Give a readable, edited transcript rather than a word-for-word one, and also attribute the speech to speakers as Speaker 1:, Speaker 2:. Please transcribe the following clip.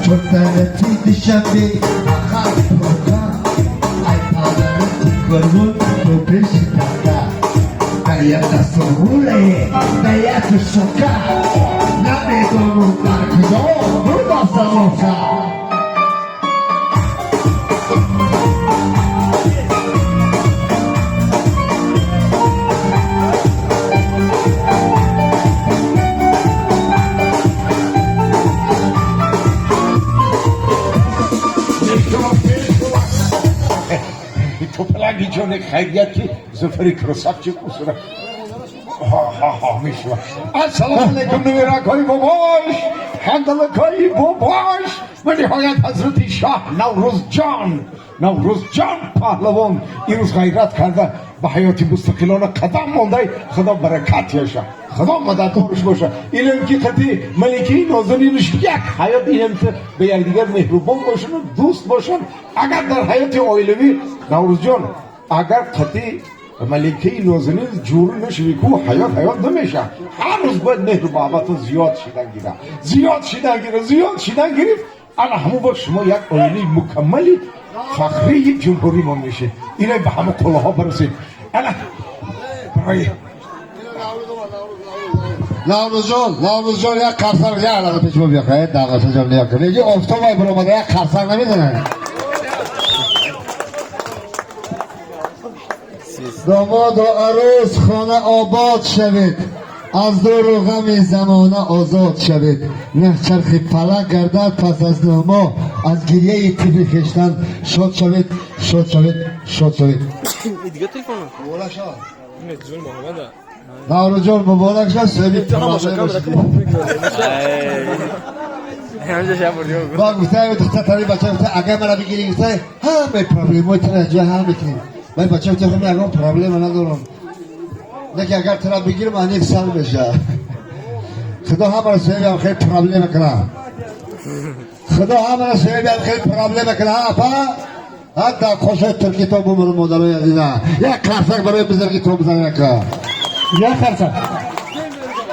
Speaker 1: Чор тарафи Душанбе фақат пробка. Ай повороти Корвон то пеши така. Да якта сомулае, да яку шока. Намедонам, дар куҷо буда самоса.
Speaker 2: Топлаги ҷони, хайрият ки Зуфари красавчик усура ҳа мешава. Ассалому алайкум, нуверакҳои бобош, ҳандалакҳои бобош ва ниҳоят ҳазрати шоҳ Наврӯзҷон. Наврӯзҷон паҳлавон имрӯз ғайрат карда, ба ҳаёти мустақилона қадам мондай. Худо баракат яша, Худо мададдорш боша. Илм ки қати маликаи нозанинаш як ҳаёт илм ба якдигар меҳрубон бошанд, дӯст бошанд. Агар дар ҳаёти оилавӣ, Наврӯзҷон, агар қати маликаи нозанин ҷурӣ нашавӣ ку, ҳаёт ҳаёт намеша. Ҳар рӯз бояд меҳру муҳаббатон зиёд шидан гира, зиёд шидан гира, зиёд шидан гирифт. Ана ҳамон вақт шумо як оилаи мукаммали фахрии ҷумҳуримон мешед. Ина ба ҳама қуллаҳо барасед. Ана барои
Speaker 1: Наврӯзҷон, Наврӯзҷон, як қарсак, як лаҳза пешмо биё, дағасаҷон, як неги офтобай биромада, як қарсак намезанад. Домоду арӯс, хона обод шавед, аз дуру ғами замона озод шавед. На чархи фалак гардад пас аз 9 моҳ, аз гирьяи тифли хештан шод шавед, шод шавед, шод шавед.
Speaker 3: Дига телефон.
Speaker 1: Муборак шавад.
Speaker 3: Ҷон Муҳаммада.
Speaker 1: Наврӯзҷон, муборак шавад, соҳиби
Speaker 3: Ҳамаша
Speaker 1: проблема. Ба гуфтаи духтар тари бача гуфта: «Агар мара бигирӣ, — гуфта, — ҳамаи проблемаи тура ҷо ҳал мекунем». Бай бача гуфта: «Ман ягон проблема надорам, лекин агар тура бигирам, аниқ сар меша». Худо ҳамаро соҳибам хеле проблема кунад. Худо ҳамаро соҳибам хеле проблема кунад. Апа, ҳатта қошои турки то бумуру. Модарои азиза, як қарсак барои бузурги то бизанем, яка.
Speaker 4: Як қарсак.